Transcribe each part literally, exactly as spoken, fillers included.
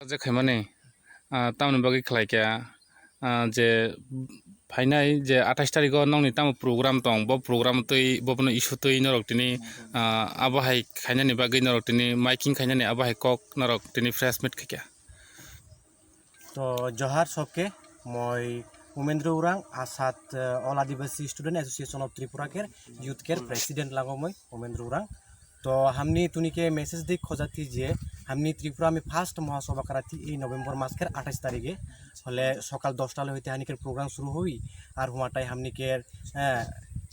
Je khaimani, ah, tamoni bagwi khlai kha, ah, je phainai je athais tarikh o nokni tamo program tong, bo program twi, bo bono issue twi norok tini, ah, abo hai khainani bagwi norok tini miking khainani abo hai kok norok tini press meet khaikha. To, Johar sobke, moi Umendra Urang, Asat, eh, All Adivasi Student Association of Tripura ke Youth ke President lango moi Umendra Urang. To, hamni tunike message dik khojathi je, hamni Tripura mi first Mahasabha karathi ei November mas ke athais tarikh e. Hole sokal dosta le hoite hani ke program shuru hoi, ar huatai hamni ke, eh,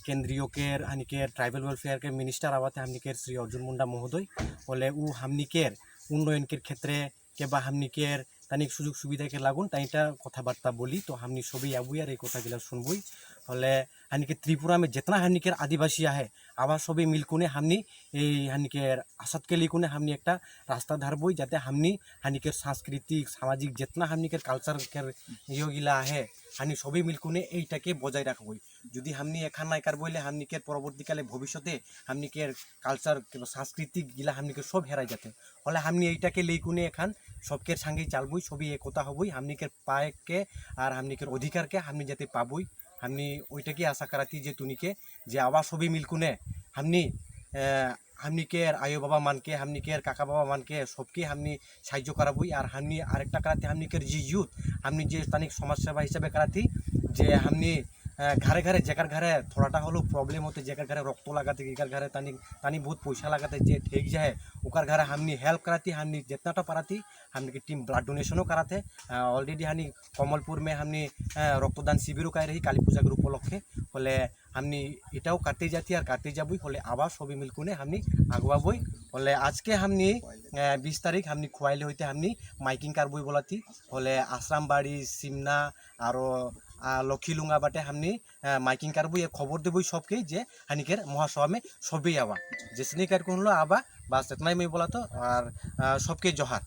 kendriyo ke, hani ke tribal welfare ke minister abate hamni ke Shri Arjun Munda mohodoi. Hole u hamni ke unnoyon ke khetre keba hamni ke tani sujug subida ke lagun tani ta kotha barta boli, to hamni sobi abui ar ei kotha gila sunbui. Hole hani ke Tripura me jitna hamni ke adivasi ahe, aba sobi milkune hamni ei hani ke asat ke likune hamni ekta rasta dharbui, jate hamni hani ke sanskritik, samajik jitna hamni ke culture ke yo gila ahe, hani sobi milkune eita ke bojai rakhbui. Jodi hamni ekhan nai karbui le hamni ke poroborti kale bhobishote hamni ke culture keba sanskritik gila hamni ke sob herai jate. Hole hamni eita ke leikune ekhan sobke sangwi chalbui, sobi ekota hobui, hamni ke paek ke ar hamni ke odhikar ke hamni jate pabui, hamni oita ke asa karati je tunike je awa sobi milkune hamni, eh, hamni ke ayo baba manke, hamni ke kaka baba manke, sobke hamni saijo karabui, ar hamni arekta karati hamni ke je youth, hamni je tanik somaj seva hisabe karati je hamni, eh, ghare ghare, jegar ghare thorata holo problem hote, jegar ghare rokto lagate, jegar ghare tani, tani bahut poisa lagate je thek jahe, ukar ghare hamni help karati, hamni jetna ta parati, hamni ke team blood donation o karate, ah, already hani Kamalpur me hamni, eh, roktodan shibir o kai rahi Kali Puja ke upolokhe, hole hamni etao kartei jati ar kartei jabui, hole aba sobi milkune hamni agwa bui, hole ajke hamni, eh, bis tarik hamni Khuaile hoite hamni miking karbui bolati, hole Asrambari, Simna, aro, ah, Lokhilunga bate hamni, eh, miking karbui, e khobor dibui sobke je haniker Mohasabha me sobi awa. Jesini kar kunlo aba bas etnai mui bolato ar, ah, sobke Johar.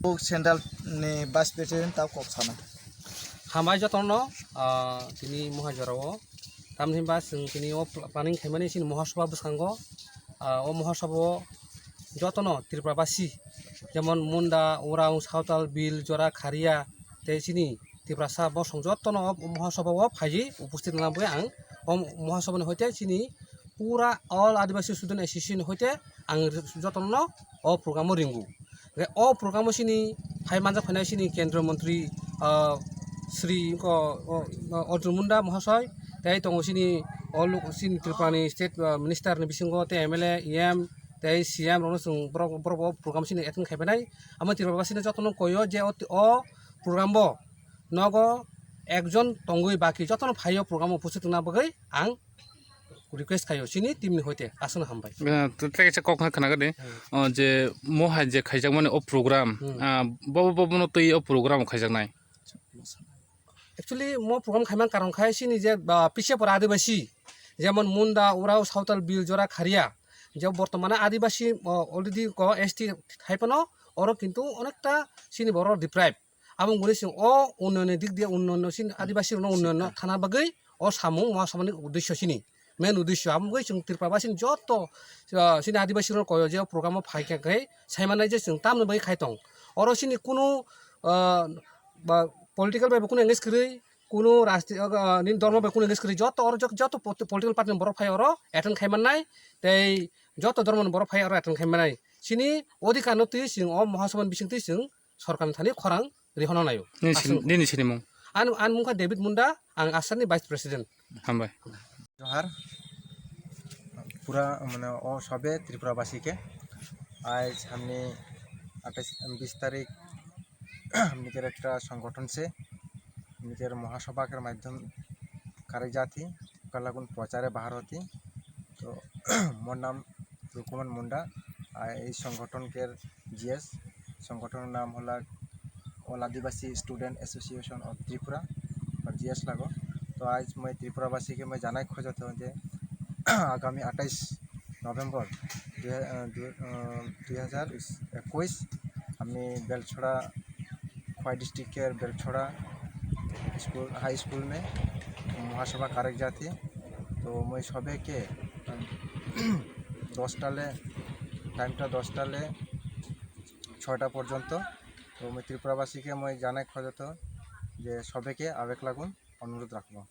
O Central ni Vice President tao kok sana. Hambai jotono, ah, tini Mohajora o. Tamni hwnba chwng tini o pla-, planning khaimani chini Mohasabha bwskango, ah, o Mohasabha o jotono Tripura basi, jemon Munda, Urang, Sawtal, Bil, Jora, Kharia, tei chini Tiprasa bosong jotono o Mohasabha o phaiwi upusthit wngna bagwi ang o Mohasabha ni hoite chini pura All Adivasi Student Association ni hoite ang jotono o program o ringo. Hwnkhe o program o chini phai manjak phainai chini Kendriya Montri, ah, Shri ko, o, o, Arjun Munda Mohasoi, tei tongo chini o luk-, chini Tripura ni State, ah, Minister ni bisingo tei M L A, E M, tei C M rokno chwng borok, borok bo program chini attend khai phainai. Amo Tripura basino jotono koi o je o, o program bo nogo ekjon tongwi baki jotono phai o program o upusthit wngna bagwi ang request khaio chini team ni hoite, aswkno hambai. Eh, to tei kaisa kok khna khna di. Hmm. Oh, je mo hai je khaijakmani o program, Hmm. ah, bobo bobo no twi o program khaijaknai. Actually, mo program khaiman karon khai chini je, ah, pisa pora adibasi, jemon Munda, Urao, Sawtal, Bil, Jora, Kharia, je bortomane adibasi, oh, already ko S T hai phano oro kintu onekta chini borok deprive. Abo wngwi chwng o unnoyonni dik diya, unnoyonno chini adibasi rokno unnoyonno thana bagwi o samung Mohasabhani uddesyo chini, main uddesyo. Abo wngwi chwng Tripura basini joto, ah, chini adibasi rokno koyo je o program o phai kha khe sai mannai je chwng tamoni bagwi khai tong. Oro chini kunu, ah, ba political bai bo kunu engage kwrwi, kunu rajni-, ah, nini dormo bai kunu engage kwrwi, joto oro jot-, joto po-, political party ni borok phai oro attend khai mannai, tei joto dormo ni borok phai oro attend khai mannai. Chini odhikar no twi chwng o Mohasabhani bising twi chwng sorkarni thani khorang rihorna naio. Nini sin-, Aswk. Nini sinimung? Ani, ani mung kha David Munda, ang Asarni Vice President. Hambai. Johar. Pura, mane, o sobe Tripura basi ke. Aij hamni atais, bis tarik, hamni ke ekta songgothon se, hamni ke Mohasabha ke madhyam karai jati, kalagun prochare bahar hoti. To, mor nam Rukuman Munda, ah, ei songgothon ke G S, songgothon nam hola All Adivasi Student Association of Tripura, ba G S lago. To aaj moi Tripura basi ke moi janai khojato je agami atais November dui, eh, dui, eh, dui hajar ekuis, ami Belchora, Khwai district ke Belchora school, high school me Mohasabha karai jati. To moi sobe ke, eh, dosta le, time ta dosta le, ছয়টা পর্যন্ত। তো Moi Tripurabasi khe moi janai khojato je sobe khe abek lagun onurudh rakhmo.